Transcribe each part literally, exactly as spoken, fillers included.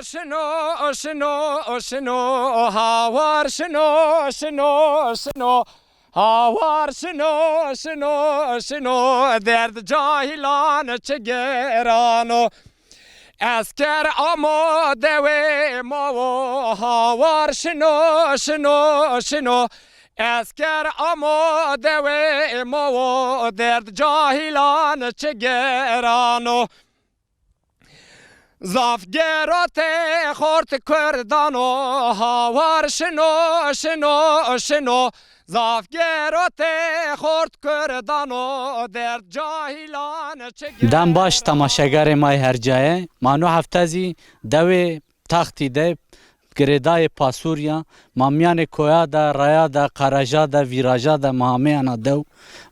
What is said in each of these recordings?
Şino, şino, şino, hawar şino, şino, şino. Hawar şino, şino, şino, derd cahîlan çi geran o. Esker amo dewê ma wo, hawar şino, şino, şino. Esker amo dewê ma wo, derd cahîlan çi geran o. Zaf gero tê xort kurdan o, hawar şino, şino, şino. Zaf gero tê xort kurdan o, derd cahîlan çi geran o. Dem baş temaşegarê ma yê her cayê. Ma no hefte zî dewê Textî de girêdayê Pasûrî ya. Ma mîyanê koya de, raya de, qereja de, vîraja de ma ameyena dew.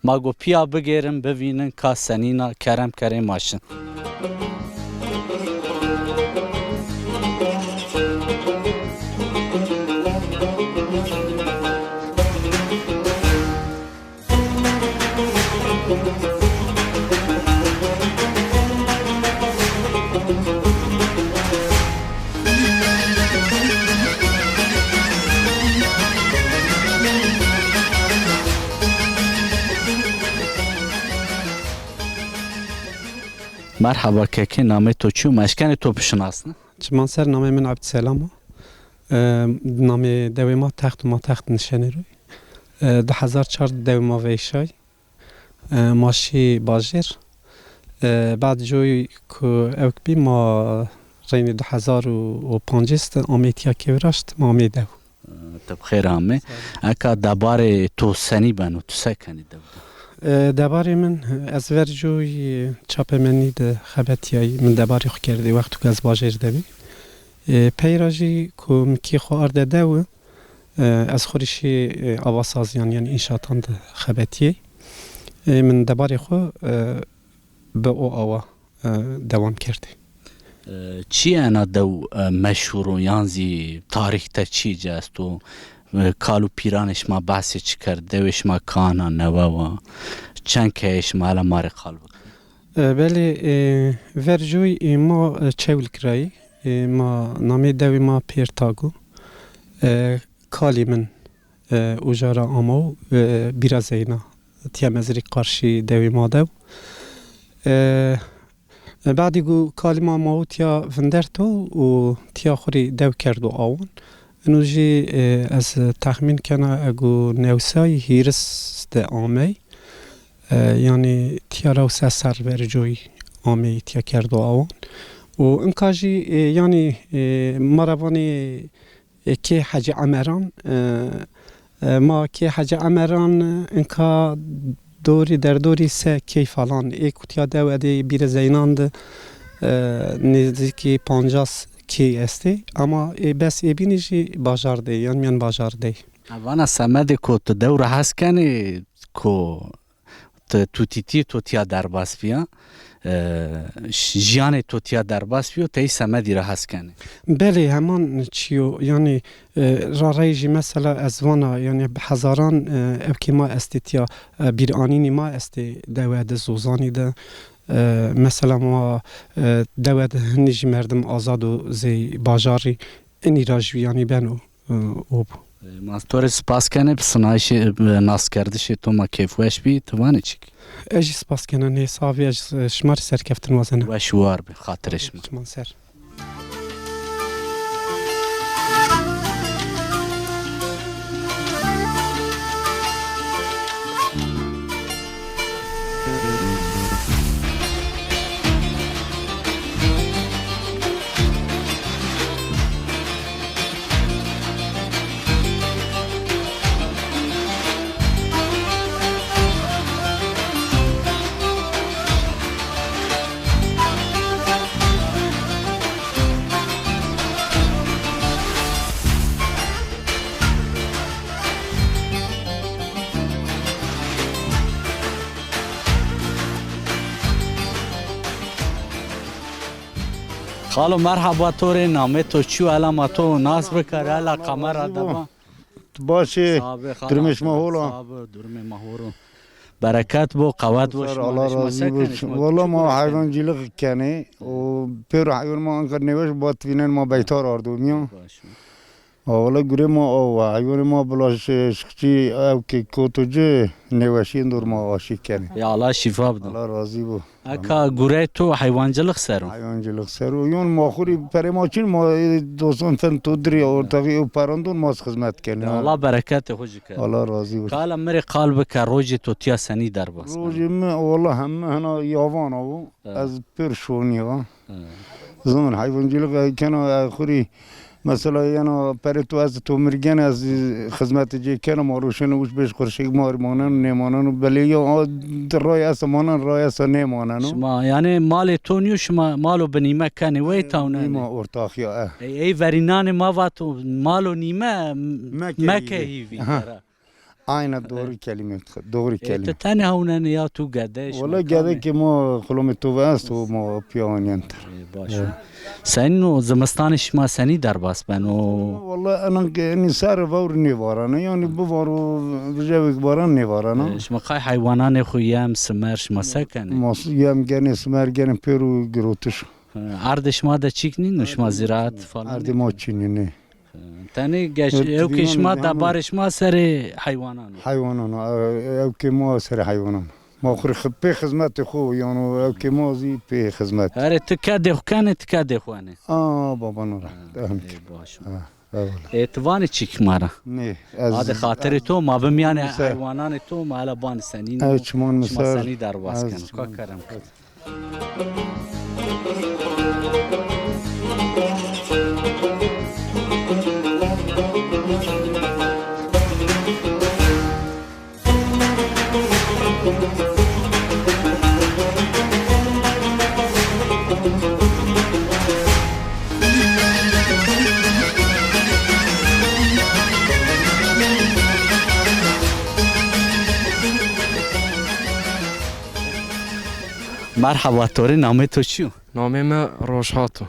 Ma go pîya bigêrin, bivînin ka senîn a, kerem kerê ma şin. Merheba kekê, namê to çi yo? Ma eşkenê to bişinasnî? Çiman ser, namê min Ebdîselam o. E, namê dewê ma Text û ma Text nişenê ro. E, di hezar çar de dewê ma veyşay. E, ma şî bajêr. E, bad coyî ku ewk bî ma reynî di hezar û pancês de amê tîya kê viraşt, ma amê dew. E, ti bi xêr amê. Eka debarê to senî beno, tu se kenî dew de? E, debarê min, ez ver coyî çapemenî de xebetîyayî, min debarê xwu kerdê wexto ku ez bajêr de bî. E, pey ra jî ku min kê xwu arde dew, e, ez xwu rê şî, e, avasaziyan, yanî înşaatan de xebetîyê. E, min debarê xwu, e, bi o awa, e, dewam kerdê. E, çi ena dew, e, meşhur o, yan zî tarîx de çi ci esto? E, kal û pîranê şima behsê çi kerd? Dewê şima kan a, newe wa? Çend keyeyê şima, hela ma rê qal bike. E, belê, e, ver coy, e, ma, e, Çewlik ra yî. E, ma, namê dewê ma Pêrtag o. E, kalî min, e, uca ra amo, e, Bîra Zeyna. Tîya mezrî qarşî dewê ma dew. E, e, badî ku kalî ma ma û tîya vinderto û tîya xwu rê dew kerdo awan. Ino jî, e, ez texmîn kena ego new sey hîris de amey. E, yanî tîya rew se serr ver coy amey tîya kerdo awan. Û inka jî, e, yanî, e, ma ra vanê, e, kê Hecî Emeran, e, e, ma kê Hecî Emeran, e, inka dorî, derdorî se key falan. Ê ku tîya dewe de Bîre Zeynan de, e, nêzdîkî pancas key estê. Ama ê bes ê bînî jî bajar de, yan mîyan bajar de. Vana semedê ku tu dew ra hes kenê ku tu, tutîtîyê to tîya derbas bîya, e, ş-, jiyanê to tîya derbas bîyo, tey semedî ra hes kenê. Belê, heman çîyo, yanî, e, ra rey jî mesela ez vana, yanî bi hezaran, e, ewkê ma estê tîya, e, bîranînî ma estê dewe de, zozanî de. E, mesela ma, e, dewe de hinî jî merdim azad o zey bajarî, inî ra jî yanî beno, e, o bo. E, ma to rê spas kenê, bi sinayîşê, bi naskerdişê to ma keyfweş bî, ti vanê çik? Ez jî spas kena, nê safî, ez, e, şima rê serkeftin wazena. Weş û war bî, xatirê şima. Çiman ser. Xalo, merheba to rê, namê to çi yo, hela ma to nas bikar, hela kamera de ba. Tu baş ê? Sabe, durumê şima hol a? Sabe, durumê ma hol o. Bereket bo, qewet bo, şima Allah razî bo. Wala ma heywancîlix kenê. O pêro heywan ma anka nêweş, bat vînen ma beytar ardo miyan. Wala gurê ma aw a. Heywanê ma bila şixçî ew ke koto ci nêweşî endor ma aşî kenê. Ya Allah şîfa bido. Allah razî bo. Eka gurey to heywancilix ser o? Heywancilix ser o. Yon ma xwu rî perê ma çin, ma ê dostan fen to dirê ortaxî ew perandon ma xizmet kenê. Ya Allah bereketê xwu jî ke. Allah razî bo. Kala mi rê qal bike, rojê to tîya senî derbas beno? Rojê mi wala heme hena yavan a bo. Ez pir şonî va. Zan heywancîlix kena, e, xwu rî mesela yena perê to ez to mirgen ez xizmetê cê kena, ma roşena uç beş qurşêk ma rî maneno nêmaneno, belê ya a di ray esta manen, ray esta nêmaneno. Şima, yanî malê to nîyo, şima malo binîme kenê, wey tawnenê? Nîma ortax ya, e. Ey, ey verînanê ma vato, malo nîme, meke hîvî. Meke hîvî. Aynen, doğru kelime, doğru kelime. E, ti tenê hewnenê ya tu gede, şima... Wala gede ke ma xulomê to ve esto, ma piya wanîyen ter. E, baş o. Senîn o, zimistanê şima senî derbas beno? Wala enan ke enî ser vewr nêvarana, yanî bivaro vijewêk varan nêvarana. E, şima qay heywananê xwu, yem, simer, şima se kenê? Ma s-, yem genê, simer genê, pêro girotiş. E, erdê şima de çîk nîno, şima zîraet falan? Erdê ma çînî nê. Tenê geş, ewkê şima, debarê şima serê heywanan o. Heywanan o, e, ewkê ma serê heywanan. Ma xwu rê xi-, pê xizmetê xwu, yano ewkê ma zî pê xizmet. Erê, ti kedê xwu kenê, ti kedê xwu enê? A, baba nora. Ha, ê, baş o. Ha, eyvallah. Ê, ti vanê çîk ma ra? Nê, ez... Adê xatirê to, ma bi mîyanê heywananê to, ma hela banê senîn o, şima senî derbas keno. Ka kerem. Merheba, to rê namê to çi yo? Namê mi Rojhat o.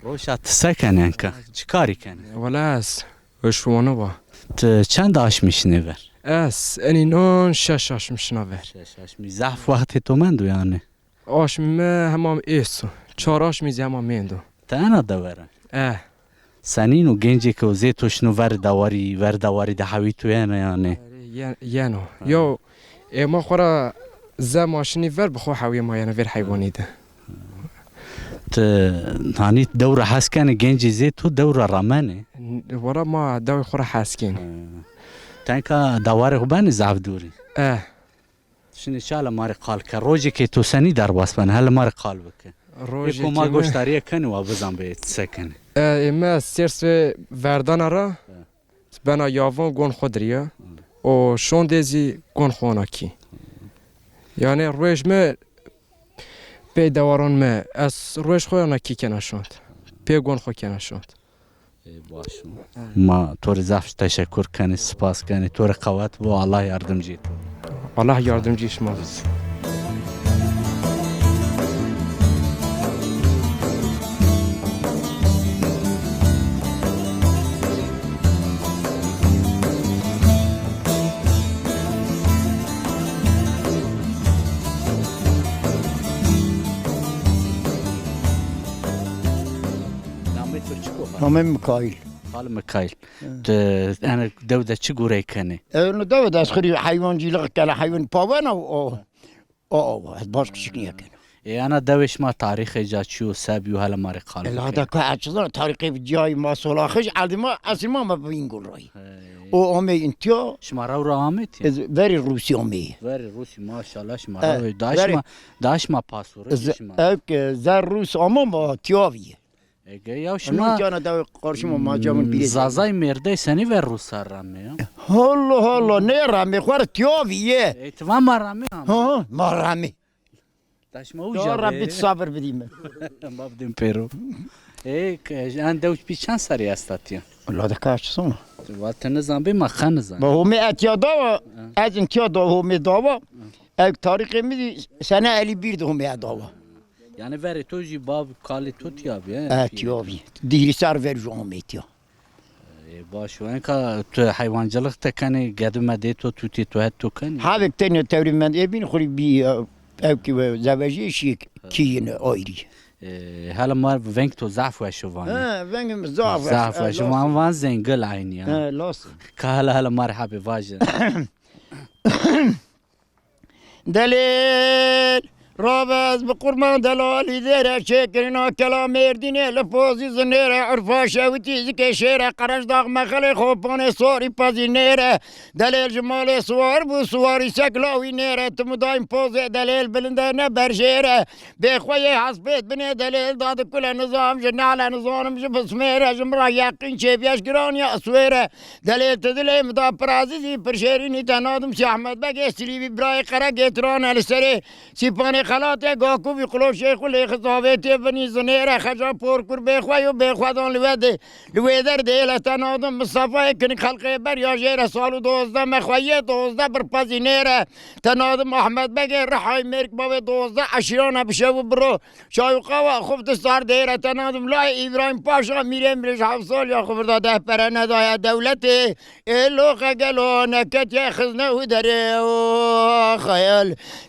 Rojhat, ti se kenê enka? Çi karî kenê? Wela ez weşwanî wa. Ti çend aşmî şinê ver? Ez enînan şeş aşmî şina ver. Şeş aşmî. Zaf wextê to mendo yanî? Aşmî mi hema ês o. Çar aşmî zî hema mendo. Ti ena dewe ra? E. Senîn o, gencêk o, zê to şino ver dewarî, ver dewarî de hewî to yeno yanî? Yen-, yeno. Ha. Yo, ê ma xwu ra ze ma şinî ver, bi xwu hewî ma yeno ver heywanî de. Ti hanî dew ra hes kenê, gencê zê to dew ra ramenê? N-, wela ma dewê xwu ra hes kenê. Ha. Tenka dewarê xwu benê zaf dûrî? E. Şinê çi, hela ma rê qal ke. Rojêkê to senî derbas benê, hela ma rê qal bike. Ê ko ma goşdarîye kenê, wa bizan bê ti se kenê. E, ê mi sêrs ve verdana ra, bena yavan gon xwu dirîya. O şondê zî gon xwu ana kî. Yanî ruej mi pê dewaran mi, ez ruej xwu ana kî kena şond. Pê gon xwu kena şond. Ê, baş o. Ma to rê zaf teşekur kenê, spas kenê. To rê qewet bo, Allah yardimcî to. Allah yardimcî şima bo. Namê to çik o? Namê Mikaîl. Xal Mikaîl. Ti ene dew de çi gurey kenê? Eno dew de ez xirî heywancîlix kena, heywan pawena o. O, o, ez başka çik nîyekena. Ê, ena dewê şima tarîxê ca çi yo, se bîyo, hele ma rê qal bike. Ela da ka ez çi zana, tarîxê cayê ma solaxij, erdê ma, eslê ma, ma Bingol ra yî. Hey. O amey întiya. Şima rew ra amê tiya? Ez verê Rûsî ameyî. Verê Rûsî, maşallah, şima rew. Da şima, da şima pasûrê şima. Ew ke zer Rûs ama ma tiya vîye. Ege ya şima. Nû cana dawê qarşî ma, ma camın bîrê. Zazay mêrdey senî ver Rûsa ramê ya? Holo holo, nê ramê, xwar tiya vîye. Ê, ti va ma ramê ama. Ha, ha, ma ramê. Da şima uca. Ya Rabbî, sabir bidî mi. Ma bidîm pêro. Ê, ke, en dew pî çend serrî esta tiya? La de kaç sona? Ti va ti nizan bê, ma qe nizan. Ba homê etiya dawa, ez intiya da homê dawa. Ew tarîxê mi zî sene elî bir de homê dawa. Yanî verê to jî bav kalê to tiya bî, he? E, tiya bî. Dîrî ser ver jî amê tiya. E, baş o. Enka tu heywancılık te kenê, gedime dê to, tutê to het to kenê? Havek tenê tewrê mend, e, bîn xurî bî, e, ew ki we zewejê şî kî yine ayrî. E, hele mar veng to zaf weş o vanê. Ha, vengim zaf weş. Zaf weş o. Van, van zengil aynî ya. Ha, las. Ka hele hele mar hebê vaje. Delêl, rabe ez bi qurban delalî dêre, çêkirina kela Mêrdînê li pozî zinêre, urfa şewitî zikê şêre, qereş dax mexelê xopanê sorî pezî nêre. Delêl ji malê siwar bû, siwarî sek lawî nêre, ti mudayîm pozê delêl bilinde ne berjêre. Bêxweyê hespêt binê delêl dadi kule nizam ji nale nizanim ji bismêre, ji min ra yeqîn çêbiyeş giraniya swêre. Delê ti dilê mi da pir ezîzî, pir şêrînî te nadim Sî Ehmed Begê Silîbî birayê qere gêtirane li serê. Sîpanê xelatê Gakûbî Qilo Şêxû lêxis avêtê binî zinêre xeca porkur bêxwe yo bêxwedan li we dê. Li wê der dê le te nadim Mistefayê kinik xelqê ber ya jêre sal û dozdeh me xwe yê dozdeh bir pezî nêre. Te nadim Ehmed Begê Rihayê mêrk bavê dozdeh eşîrane bi şev û bi ro. Çay û qawa xufti sar dêre te nadim layê Îbrahîm Paşa mîrê mirêj heft sal ya xufirda deh pere nedaye dewletê. Ê loxe gelo neketiye xizne û derê o xeyal.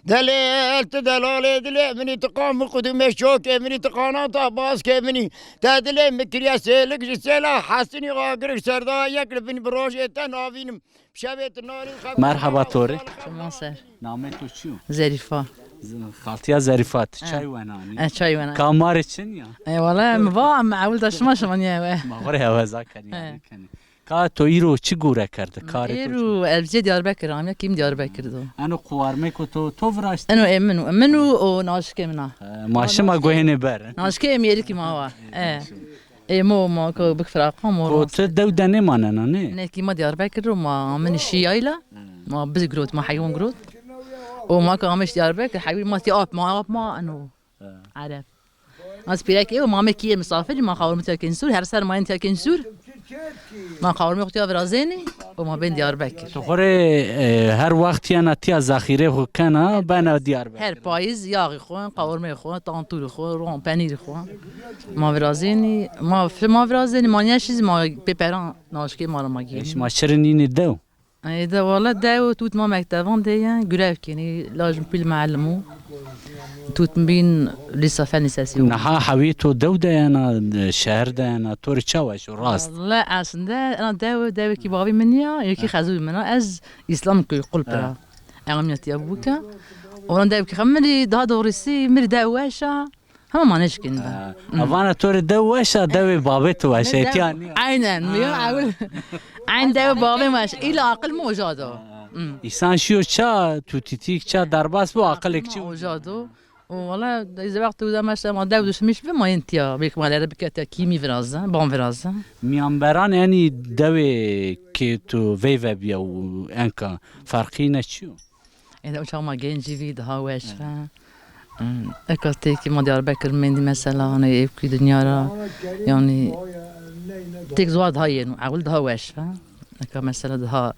Delêl ti delalê dilê minî ti qam û qudumê şokê minî ti qanata baskê minî. Te dilê mi kiriye sêlik ji sêla hesinî agirik serda yek li bin bi rojê te navînim. Şevê tu narî xebr. Merheba to rê. Çiman ser. Namê to çi yo? Zerîfa. Z-, xaltiya Zerîfa, ti çay wenanî? E, çay wenanî. Ka ma rê çin ya? E, wala mi va, mi ewil da şima, şima niye we. Ma xo rê heweza kenî, yanî kenî. Ka to îro çi gure kerde? Karê to çi? Îro ez cê Diyarbekir amiya, kîm Diyarbekir do. Eno quwarmê ko to, to viraşt? Eno ê min o, min o, o naşikê min a. E, ma şima guhênê ber. Naşikê ê mêrikî ma wa. E. Ê mo, ma ko bik firaqan mo. Ko ti dew de nêmanena, nê? Nê, kî ma Diyarbekir ro, ma amini şî yayla. Ma biz girot, ma heywan girot. O ma ka amiş Diyarbekir, heywan ma ti ap, ma ap ma eno. Ereb. Az pîrek ê, ma me kî yê misafirî, ma qawrimi tiya kên sûr, her ser ma yên tiya kên sûr. Ma qawrimi xo tiya virazênî, o ma bên Diyarbekir. Tu xo rê, e, her wext yena tiya zexîrê xo kena, bena Diyarbekir. Her payîz yaxî xo, qawrmê xo, tantûrî xo, ron penîrî xo. Ma virazênî, ma, ma virazênî, ma nîya şî zî ma pê peran naşkê ma ra ma gênî. E, şima şirin înî dew? Ê de wala dew tut ma mektevan de ye, grev kenî, laj mi pîl muallim o. Tut mi bîn lîsa fen lîsesî o. Niha hewî to dew de yena, şehr de yena, to rê çawa şo rast? Wala aslında ena dew, dewekî bavî min ya, yekî xezû min a, ez Îslamköy Qulp ra. Ewamiyet ya bûke. Ona dewekî xwe min rî, daha doğrusu min rî dew weş a. Hema ma nêşkîn de. Ha, vana to rê dew weş a, dewê babê to weş a, etiya nîya. Aynen, mi yo ewil. Ayn dewê babê weş. Îla aqil mi uca do. Îsan şîyo ça, tutîtîk ça derbas bo, aqilêk çi uca do. O wala, ez wext uca mesela ma dew duşmiş bi ma yên tiya. Belki ma lere bikete kîmî viraze, ban viraze. Mîyanberan enî dewê ke tu veyve bîya û enka ferqî ne çi yo? Êde uca ma gencî vî, daha weş ve. Eka têkî ma Diyarbekir mendî mesela, hani ewkî dinya ra, yani têk zuar daha yeno, ewil daha weş ve. Eka mesela daha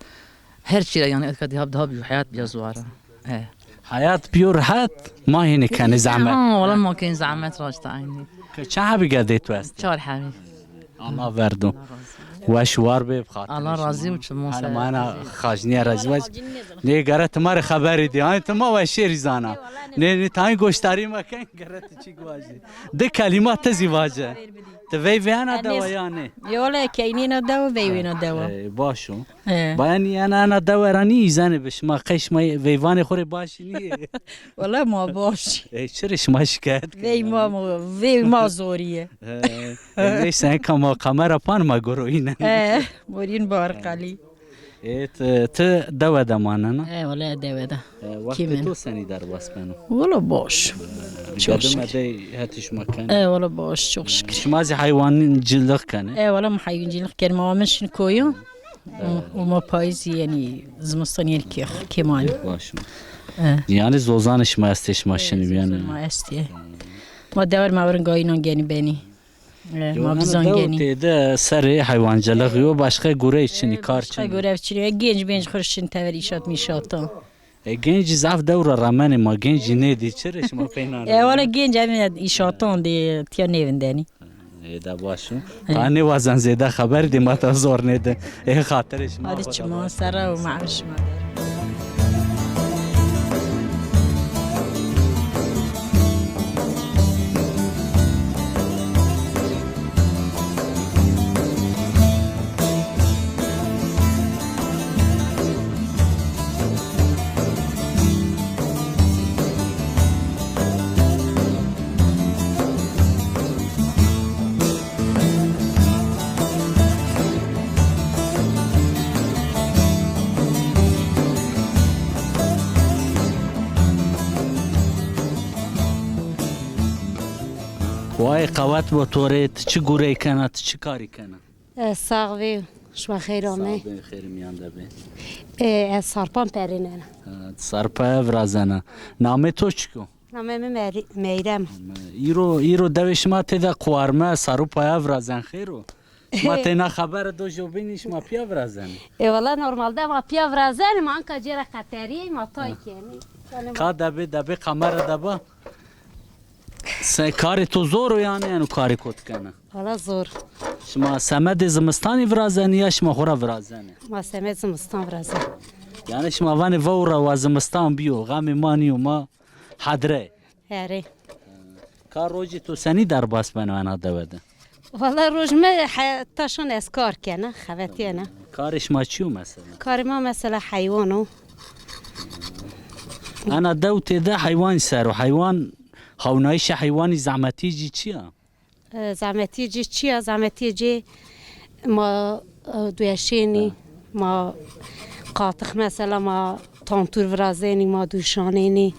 her çî ra yani eka daha, daha bîyo, heyat bîya zuar a. E. Heyat bîyo rehet, ma hênî kenê zehmet. Ha, wala ma kenî zehmet, raşta aynî. Ke çend hebî gedê to estê? Çar hebî. Allah verdo. Weş war bê, bi xatirê şima. Allah razî û çimo ser. Hela ma ena xajnîye ra zî vec. Nê gere ti ma rê xeberî dî. Hanî ti ma weşêrî zana. Nê, nê, tayîn goşdarî ma ken, gere ti çîk vajî. Di kelîma ti zî vace. Ti veyvê ena dewa ya nê? Yo le keynîna dewa, veyvêna dewa. E, baş o. He. Bayanî ena, ena dewe ra nî îzenê bi şima, qey şima veyvanê xo rê baş nîyê? Wala ma baş. E, çirê şima şikayet kenê? Vey ma, ma, vey ma zorî ye. E, e, neyse, enka ma kamera pan ma goroyîne. E, morîn bar qalî. E, ti, ti dewe de manena? E, wala dewe de. E, wextê to senî derbas beno? Wala baş. Çok şükür. Gedime dey hetî şima kenê? E, wala baş, çok şükür. Şima zî heywancılık kenê? E, wala ma heywancılık kenê. Ma min şin koyu. Û ma payîz yanî zimistan yanî kê, kê ma yanî. Baş. E. Yanî zozanê şima estê, şima şinî yanî. Ma estê. Ma dewer ma werin gayînan genî benî. E, ma bizan genî. Têde serê heywancılık yo, başka gure çinî, kar çinî. Başka gure çinî. E, genc benc xo rê şin tever îşat mîşatan. E, gencî zaf dew ra remenê ma, gencî nêdî, çirê şima peyna? E, wala genc em îşatan dê tiya nêvindenî. Ê de baş o. Ê. Ka nêwazen zêde xeber dî, ma ta zor nêdi. Ê xatirê şima. Hadi xo de çiman baş. Sere û me'l şima der. Wayê qewet bo to rê, ti çi gurey kena, ti çi karî kena? E, sax bî, şima xeyr amey. Sax bî, xêrê mîyan de bê. E, ez sarpan perînena. Ha, sarpaya virazena. Namê to çik o? Namê mi Meri-, Meyrem. Îro, îro dewê şima têde quwarme, sarupaya virazen xêr o? Şima têna xebere do jobînî, şima pîya virazenî? E, wela normalde ma pîya virazenî, ma anka cêre qeterîyê, ma tay kenî. Yanî ma... Ka debê, debê kamera de ba. Se karê to zor o yanî, yanî karê kot kena? Wela zor. Şima semedê zimistanî virazenî ya şima xo ra virazenî? Ma semed zimistan virazenî. Yanî şima vanê vewre wa zimistan bîyo, xemê ma nîyo, ma hedre. Herê. Ka rojê to senî derbas beno ena dewe de? Wela roj mi he-, taşan ez kar kena, xevetîyena. Karê şima çi yo mesela? Karê ma mesela heywan o. Ena dew têde heywan ser o. Heywan, hawnayîşê heywanî zehmetî cî çi ya? E, zehmetîyê ci çi ya? Zehmetîyê ci ma, e, duyeşênî, ma qatix mesela ma tantûr virazenî, ma duşanênî.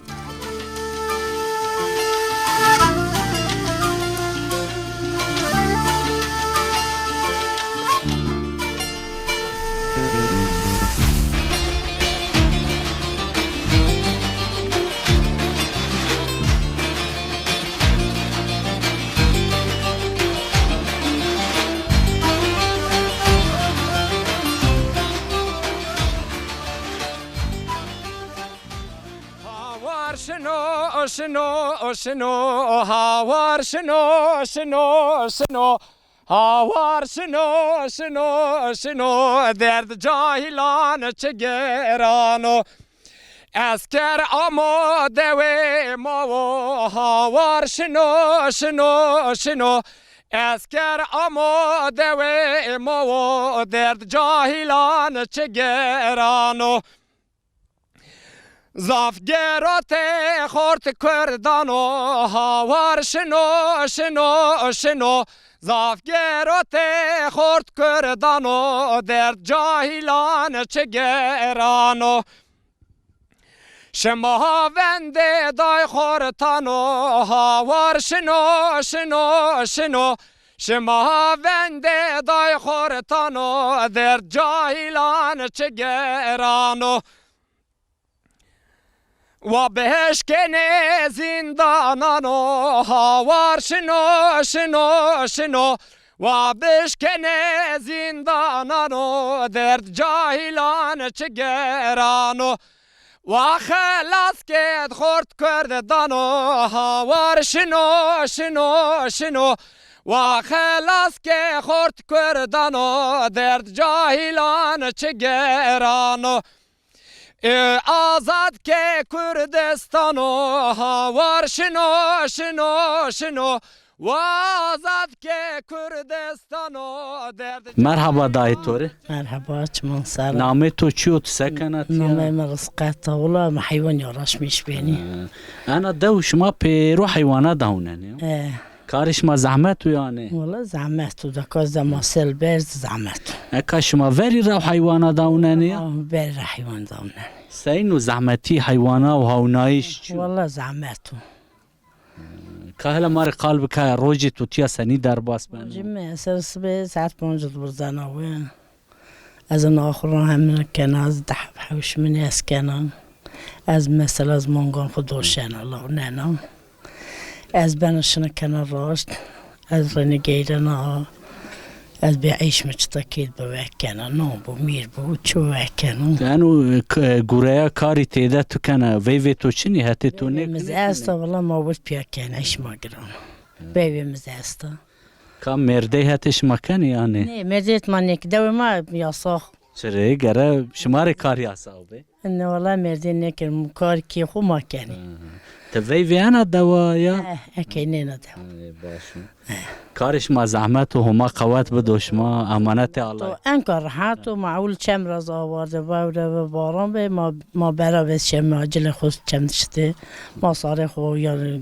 Hawar şino, şino, şino, hawar şino, şino, şino. Hawar şino, şino, şino, derd cahîlan çi geran o. Esker amo dewê ma wo, hawar şino, şino, şino. Esker amo dewê ma wo, derd cahîlan çi geran o. Zaf gero tê xort kurdan o, hawar şino, şino, şino. Zaf gero tê xort kurdan o, derd cahîlan çi geran o. Şima vendê day xortan o, hawar şino, şino, şino. Şima vendê day xortan o, derd cahîlan çi geran o. Wa bişkenê zîndanan o, hawar şino, şino, şino. Wa bişkenê zîndanan o, derd cahîlan çi geran o. Wa xelas ked xort kurdan o, hawar şino, şino, şino. Wa xelas ke xort kurdan o, derd cahîlan çi geran o. E, azad ke Kurdistan o, hawar şino, şino, şino. Wa azad ke Kurdistan o, derd... Merhaba dayê to rê. Merhaba, çiman ser. Namê to çi yo, tu se kena tiya? Namê mi Rizqet a, wela mi heywanî araşmîş benî. E, ena dew şima pêro heywana dawnenê yo? E. Karê şima zehmet o yanî? Wela zehmet o, deka zema sel berz zehmet o. Eka şima verî rew heywana dawnenê ya? Ha, verî rew heywan dawnenê. Seyîn o zehmetî heywana û hawnayîş çi yo? Wela zehmet o. Ka hele ma rê qal bikaya, rojê to tiya senî derbas beno? Rojê mi, ez ser sibê saet ponc de wirzena we. Ez ina xo ra hemine kena, ez di heb hewş min ez kena. Ez mesela ez mangan xo doşena, lawnena. Ez bena şina kena raşt. Ez rêne geyrena. Ez bê eyş mi çita kêt bi wek kena. No bo, mîr bo, çi wek kena. Eno, e, k-, e, gureya karî têde tu kena, veyvê to çinî, hetê to nêkena? Veyvê mi zî esta, wela ma wird pîya kena, eyş ma giran. Veyvê mi zî esta. Ka mêrdey hetê şima kenê yanî? Nê, mêrdey het ma nêk. Dewê ma yasax. Çirê, gere şima rê kar yasax bê? Ne, wela mêrdey nêkir, kar kê xo ma kenê. Hı hı. Ti veyvê ena dewa ya? Eh, ekey nêna dewa. Ê, baş o. Karê şima zehmet o, Homa qewet bido şima, emanetê Allah. To enka rehet o, ma ewil çem ra zî awarde, vewre ve baran bê, ma, ma bera ve çem, ma cilê xo çem diştê, ma sarê xo yanî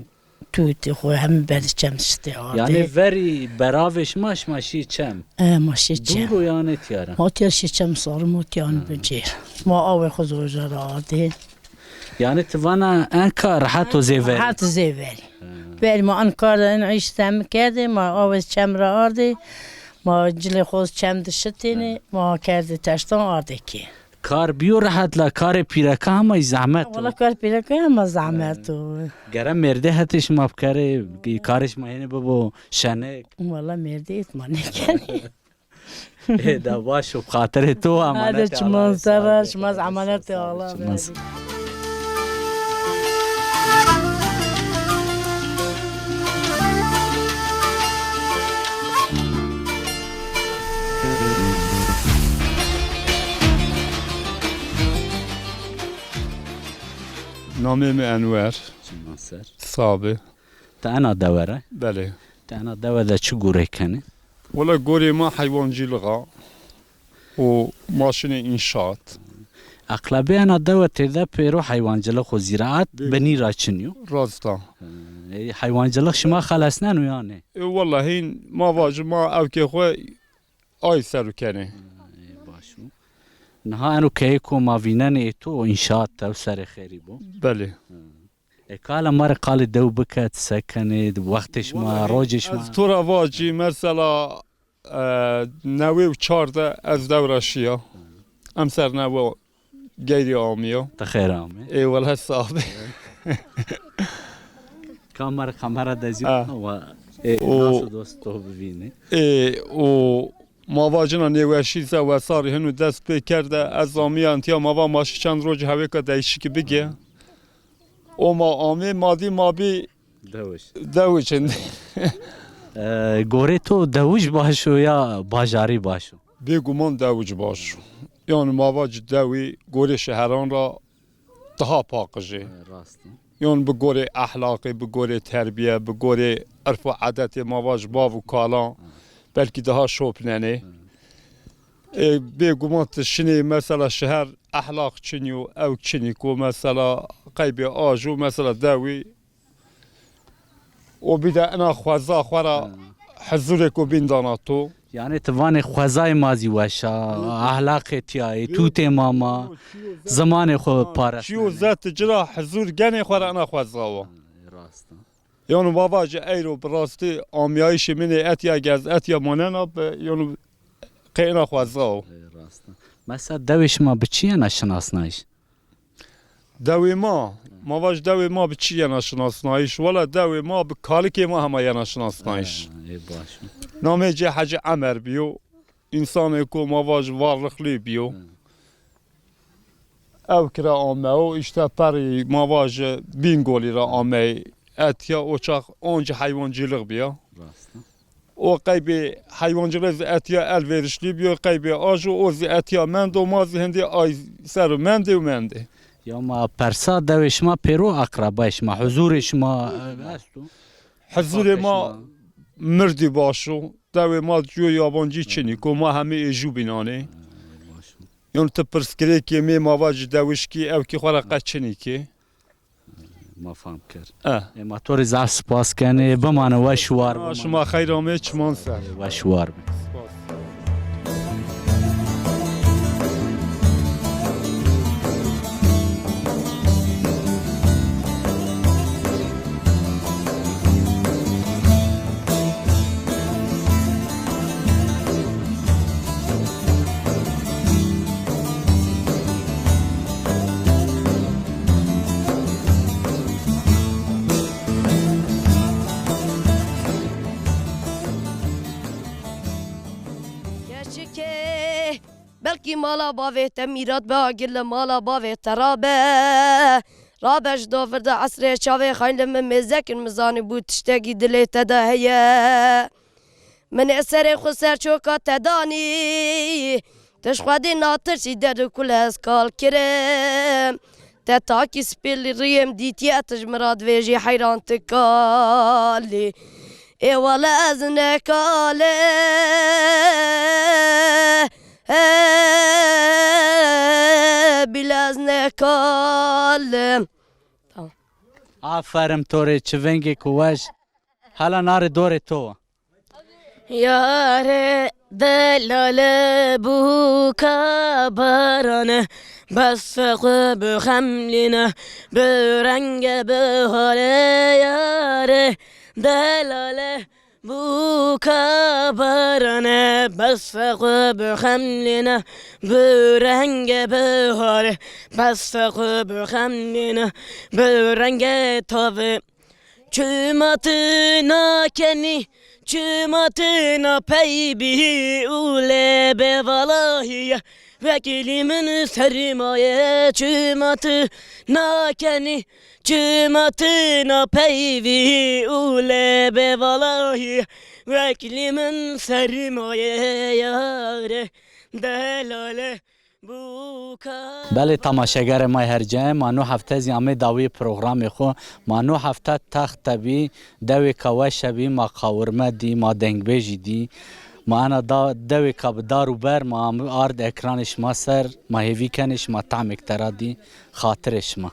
tûtê xo hemî berî çem diştê ardê. Yanî verî beravê şima, şima şî çem? E, ma şî çem. Dûr o yanî tîya ra? Ma tîya şî çem sarim o tîya bi cêr. Ma awê xo zî uca ra ardê. Yanî ti vana enka rehet o zê verî? Rehet zê verî. Verî ma en kar de en îş de mi kerdê, ma awê çem ra ardê, ma cilê xo çem de şitênê, ma kerdê teştan ardê kê. Kar bîyo rehet la karê pîreka hema zehmet o. Wela kar pîreka hema zehmet o. Gere mêrdê hetê şima bikerê, karê şima hênî bibo şenik. Wela mêrdê het ma nêkenê. Ê, de baş o, xatirê to, emanetê Allah. Hadi çiman ser ra, şima zî emanetê Allah. Namê mi Enwer. Çiman ser. Sabi. Ti ena dewe ra? Belê. Ti ena dewe de çi gorê kenê? Wela gorê ma heywancîlix a û ma şinê înşaat. Eqlebê ena dewe têde pêro heywancîlix û zîraat binî ra çinî yo. Rast a. Ê, heywancîlix şima xelesneno yanî? Ê, wela hîn ma vajî ma ewkê xo ay ser o kenê. Ê, baş o. Niha eno keyêko ma vînenê ê to înşaat tew serê xêrî bo. Belê. Ê, kale ma rê qalê dew bike, ti se kenê, wextê şima, rocê şima? Ez to ra vacî, mesela, e, newey û çar de ez dew ra şîya. Emser newe geyrî amîya. Ti xêr amê. Ê, wela sax bê. Kamera, kamera de zî, ha, wa, ê, o nas û dost to bivînê. Ê, o ma vacina nêweşî se wesarî hino dest pê kerde, ez amîya entîya ma va ma şî çend rocî hewêka değişikî bigê. O ma amê, ma dî ma bî dewij. Dewij hindî. E, gorê to dewij baş o ya bajarî baş o? Bêguman dewij baş o. Yanî ma vacî dewî gorê şeheran ra daha paqij ê. E, rast o. Yanî bi gorê ehlaqê, bi gorê terbîye, bi gorê irf û edetê ma vacî bav û kalan belkî daha şopnenê. E, bêguman ti şinê mesela şeher ehlaq çinî yo, ewk çinî ko mesela qeybê ajo mesela dewî o bî de ina xweza xwu ra hizûrêko bîn dana to. Yanî ti vanê xwezayê ma zî weş a, ehlaqê tîya yê, tûtê ma ma, zimanê xwu paresnenê. Çîyo zet ci ra hizûr genê xwu ra ina xweza wa. Rast a. Yano ma vajî eyro bi rastî amîyayîşê min ê etya gez etya manena bi yano qey ina xweza o. Ê, rast a. Mesela dewê şima bi çi yena şinasnayîş? Dewê ma, ma vaj dewê ma bi çi yena şinasnayîş? Wela dewê ma bi kalikê ma hema yena şinasnayîş. Ha, ê baş o. Namê ci Hecî Emer bîyo. Însanêko ma vaj varlixlî bîyo. Hı. Ewk ra ameyo, îşte perî ma vaj Bîngolî ra amey. Etya o çax ancî heywancîlix bîya. Rast. O qeybê heywancîlix zî etya elverişlî bîyo, qeybê ajo o zî etya mendo, ma zî hindî ay ser o mendê û mendê. Ya ma persa dewê şima pêro aqrebayê şima, huzurê şima, e, esto? Huzurê ma mirdî baş o. Dewê ma ciyo yabancî çinî ko ma hemî êjû bînanê. Yanî ti pirsgirêkê mê ma vacî dewişkî ewkî xwu ra qe çinî kê. Ma fam kir. E. Ê, ma to rê zaf spas kenê. Bimane weş û war bimane. Şima xeyr amê, çiman ser. Weş û war bê. Spas. Keçikê, belkî mala bavê te mîrat be, agir li mala bavê te rabe. Rabe ji do vir de esrê çavê xeyn li min mêze kin, min zanîbû tiştekî dilê te de heye. Minê serê xwu ser çoka te danî. Ti ji Xwedê natirsî, derd û kul ez kal kirim. Te takî spîl riyêm dîtiye, ti ji min ra divêjî heyran ti kalî. Ê wele ez ne kal e, bîle ez ne kal im. Tamam. Aferin to rê, çi vengê ku weş. Hela na rê dorê to wa. Yare delale buka barane, bes xwe bixemlîne, bi renge bihare. Yare delale buka barane, bes xwe bixemlîne, bi renge bihare, bes xwe bixemlîne, bi renge tave. Çima ti nakenî, çima ti napey bî û lê bêvalahî ye. Weklî min sermaye, çima ti nakenî, çima ti napey bî û lê bêvalahî ye. Weklî min sermaye yare, delale. Belê, temaşegerê ma yê hercayê, ma no hefte zî amê dawîyê programê xwu. Ma no hefte Text de bî, dewêka weşe bî, ma qawirme dî, ma dengbêjî dî. Ma ena da, dewêka bi dar û ber ma am-, ard ekranê şima ser, ma hêvî kenê şima tehmêk tera dî, xatirê şima.